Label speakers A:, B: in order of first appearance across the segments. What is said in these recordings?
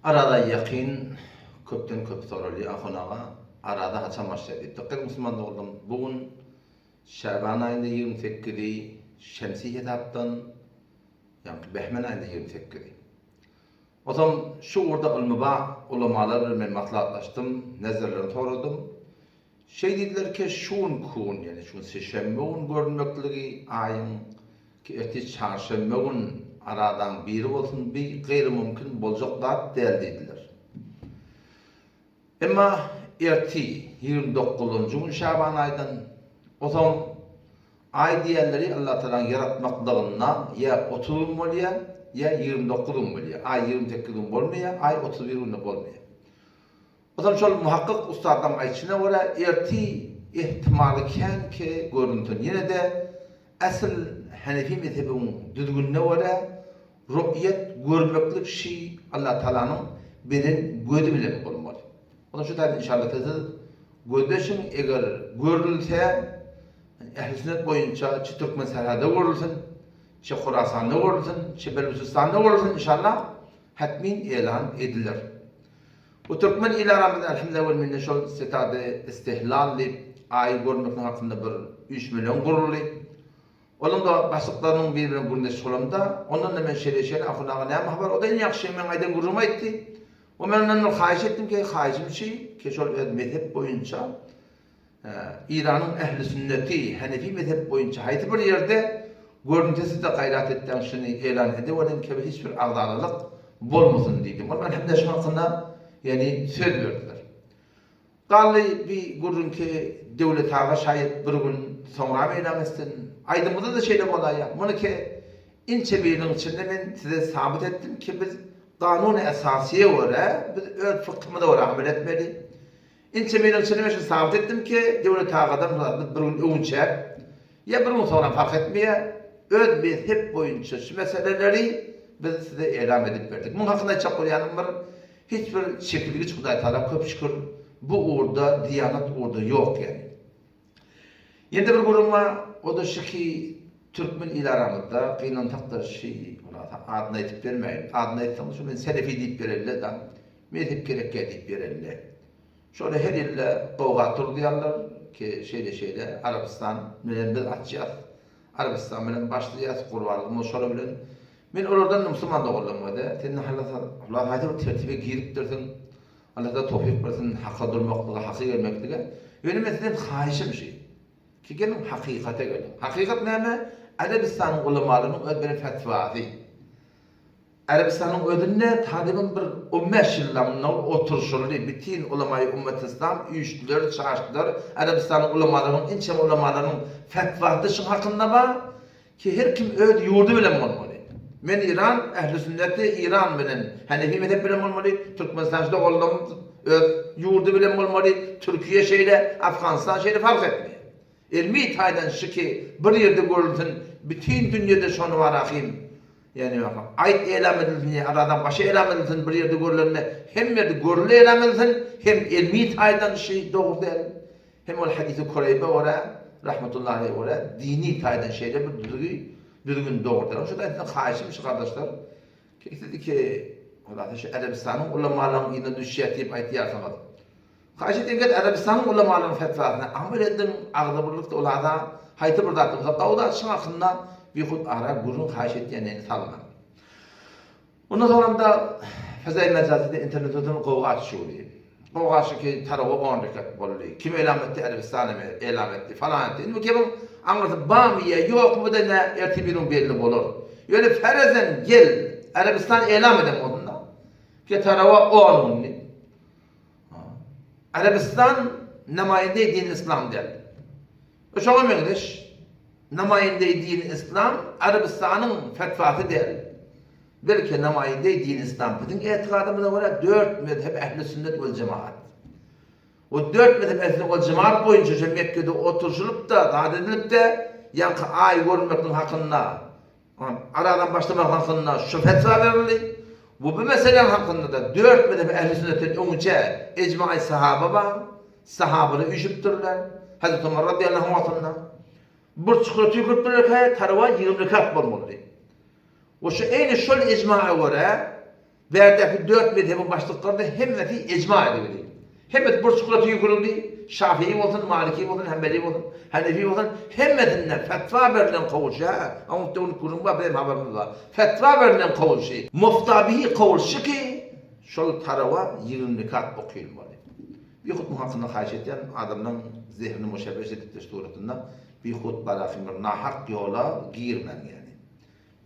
A: Araza ýakyn köpden köp soralýar Ahun aga araza haçan başlaýar diýip. Dykgat musulman doganlarym bu gün Şaban aýynda 28-i şemsi hesapdan ýaňky Behmen aýynda 28-i. Ozal şu ugurda ylmy bar ulamalar bilen men maslahatlaşdym, nezerlerini soradym. Şeý diýdiler ki, şu günki gün, ýagny şu gün sişenbe gün görünmekligi aýyň ki ertir çarşenbe gün aradaň biri bolsun bi gaýrymümkin boljak zat däl diýdiler. Emma ertir 29-njy gün şaban aýdan, ozaň Aý diýenleri Allatagalaň ýaratmaklygynda ýa 30 gün bolýar, ýa 29 gün bolýar. Aý 28 gün bolmaýar, aý 31 günde bolmaýar. Ozal şol muhakkyk ussatlaryň aýtşyna görä, erti ehtimaly kän ki görünsin. Ýene-de esl Hanefi mezhebiň düzgünine görä, ru'ýet görmeklik şi Allatagalanyň beren gözi bilen bolmaly. Ozal şu taýdan inşallah siz gözleşiň, eger görülse, Ähli sünnet boýunça çi Türkmen sährada görülsin, çi Horasanda görülsin, çi Belujystanda görülsin inşallah hetmin elan ediler. Bu türkmen il aramyzda elhamdülillah we minne şol setady istihlal diýip aýy görmeklik hakynda bir üýşmeleň guruldy. Onuň-da başlyklarynyň biri bilen gürrüňdeş bolamda, ondan-da men şeýle şeýle Ahun aga näme habar, o-da iň ýagşy meň aýdan gürrüňimi aýtdy. We men ondan bir haýyş etdim ki, haýyşym şi ki şol öz mezhep boýunça Eýranyň ähli sünneti, Hanefi mezhep boýunça haýsy bir ýerde görünse sizde gaýrat etseň şuny elan edeweriň keby hiç bir agzalalyk bolmasyn diýdim. Olar elhamdülillah şuň hakynda ýagny söz berdiler. Galdy bi gürrüňki Döwlet aga şaýat bir gün soňram elan etsin. Aýdymyzda-da şeýle bolaýýar. Muny ki inçe bir ýylyň içinde men size sabyt etdim ki biz kanuny esasyýa görä biz öz fykhymyza görä amel etmeli. Inçe meniň çynymy şuny sabyt etdim ki, Döwlet agadan biz bir gün öňünçäk, ýa bir gün soňram fark etmeýär, öz mezhep boýunça şu meseleleri biz size elam edip berdik. Muň hakynda aýtjak bolýanym bir, hiç bir çekilgiç Hudaý Tagala köp şükür bu ugurda, diýanat ugurda ýok ýaly. Ýene-de bir gürrüň bar, o-da şu ki, türkmen il aramyzda, gynansak-da şi, hulasa adyny aýdyp bermäýin, adyny aýtsaň şu men selefi diýip bereli-de, Mezhep gerekýä diýip berende. Şony her ýylda gowga turuzýarlar ki şeýle şeýle Arabystan bilen biz açýas. Arabystan bilen başlaýas gurbanlygymyz şolar bilen. Men olardan musulman doganlaryň özi. Sen Allah haýsy bir tertibe giripdirsiň. Allah da towfyk bersin haka durmaklyga, haka gelmeklige. Ýöne men sizden haýyşym şi. Ki geliň hakykata geliň. Hakykat näme? Arabystanyň ulamalarynyň öz beren fetwasy. Arabystanyň özünde talyban bir 15 ýyldan mundan oturyşyldy, bütin ulamaýy ummet yslam üýşdüler, çaşdylar, Arabystanyň ulamalarynyň inçe ulamalarynyň fetwasy şuň hakynda bar, ki her kim öz ýurdy bilen bolmaly. Men Iran, ähli sünneti Iran bilen, Hanefi mezhep bilen bolmaly, Türkmenistan şu doganlarymyz öz ýurdy bilen bolmaly, Türkiýe şeýle, Afganistan şeýle fark etmeýär. Ilmi taýdan şiki bir ýerde görülsin, bütin dünýede şony bar ahym. Ýagny aýt elam edilsin ýa aradan başa elam edilsin bir ýerde görlende hemme ýerde görüli elam edilsin hem ilmi taýdan şi dogry däl hem ol hadysy Kureýbe görä rahmetullahi aleýhe görä dini taýdan şeýle bir düzgi düzgün dogry däl. Şu taýdan haýyşym şu gardaşlar ki siz iki hulasa şu Arabystanyň ulamalaryň yzyna düşýär diýip aýtýarsyňyz. Haýyş edýän gel Arabystanyň ulamalaryň fetwasyna amal ediň agzybirlikde ulaza haýsy bir zat bolsa gawda şuň hakynda bihut ara gürrüň haýyş edýän ýeni salmaň. Ondan soňramda Fezaý Mejazide internetden gowga açyşydy. Gowga açyşy tarawa on rekat boldy. Kim elam etdi Arabystan elam etdi falan etdi. Indi bu gepiň aňyrsy barmy ýa ýokmy bu da nä ertir bir gün belli bolar. Ýöne ferezen gel Arabystan elam eden bolsun-da. Ki tarawa on gün diýip. Arabystan namaýyndeý dini yslam däl. We şoňa meňzeş namaýyndeý dini yslam Arabystanyň fetwasy däl. Belki namaýyndeý dini yslam biziň etigadymyza görä dört mezhep ähli sünnet wel jemaat. We dört mezhep ähli sünnet wel jemaat boýunça şu Mekgede oturyşylyp-da, zat edilip-de, ýaňky aý görünmekligiň hakynda Aradan başlamak hakynda şu fetwa berildi. Bu bu meseläň hakynda-da dört mezhep ähli sünnetden öňünçä ejma'i sahaba bar. Sahabalar üýşüpdirler. Hazreti Omar radyýallahu anh wagtynda. Bir çukura tüýküripdirler ki, tarawa 20 rekat bolmaly diýip. We şu eýni şol ejma'a görä. Bärdäki dört mezhebiň başlyklary-da hemmesi ejma edildi. Hemmesi bir çukura tüýkürildi. Şafii bolsun, Maliki bolsun, Hanbeli bolsun, Hanefi bolsun, hemmesinde fetwa berlen kowulşy, hä, aňyrt döwlet gürrüň bar, bizem habarymyz bar. Fetwa berlen kowulşy, mufta bihi kowulşy ki, şol tarawa 20 rekat okylmaly. Bihut muň hakynda haýyş edýän, adamlaň zehnini muşebbeş edip suratynda bihut baraky bir nahak ýola girmäň ýaly.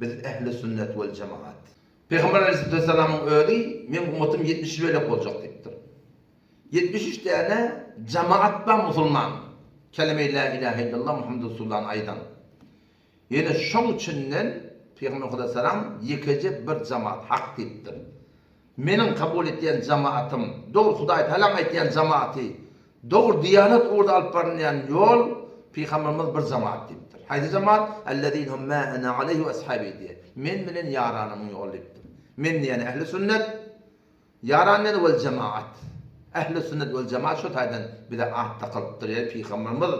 A: Biz ehli sünnet wel jemaat. Pygamber aleyhissalamyň özi meň ummatym 73 bölek boljak diýipdir. 73 däne jamaat bar musulman. Kelime-i la ilahe illallah Muhammed Resulullahny aýdan. Ýene şoň içinden Pygamber aleyhissalam ýekeje bir jamaat hak diýipdir. Meniň kabul etýän jamaatym, dogry Hudaý Tagalaň aýtýan jamaaty, dogry diýanat ugurda alyp barylýan ýol Pygamberimiz bir jamaat diýipdir. Haýsy jamaat? Ellezine hum ma ana aleýhi we ashabi diýýär. Men bilen ýaranymyň ýoly diýipdir. Men diýýäni ähli sünnet, ýaran diýeni wel jemaat. Ähli sünnet wel jemaat şu taýdan bize at dakylypdyr. Ýagny Pygamberimiz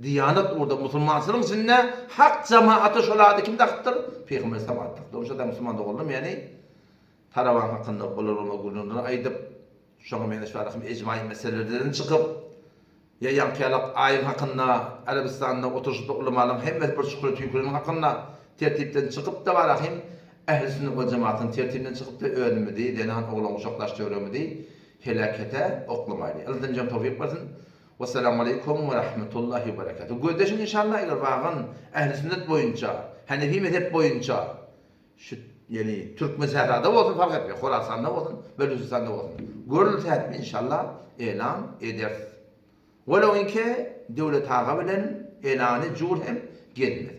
A: diýanat ugurda musulmançylygyň içinde hak jamaata şol ady kim dakypdyr? Pygamber sallam at dakypdyr. Onuň üçin musulman doganlarym ýagny Tarawan hakynda bolar-bolmaz gürrüňleri aýdyp, şoňa meňzeş barasym ejmaýy meselelerden çykyp, ýa ýaňky ýalak aýyň hakynda Arabystanda oturyşypda ulamalaryň hemmesi bir çukura tüýküreniň hakynda tertipden çykyp-da barahym ähli sünnet we jemaatyň tertibinden çykyp-da özümizi, zenan, oglan, uşak daş-töweregimizi heläkete oklamaýly. Alladan jem towfyk bersin. Wessalamu aleýkum we rahmetullahi we berekatuh. Gözleşiň inşallah eger wagan ähli sünnet boýunça, hanefi mezhep boýunça Şu, ýagny Türkmen sährada bolsun fark etmeýär, Horasanda bolsun, Belujistanda bolsun. Görülse hetmi inşallah elan ederis. Welew inke Döwlet aga bilen elany jur hem gelmez.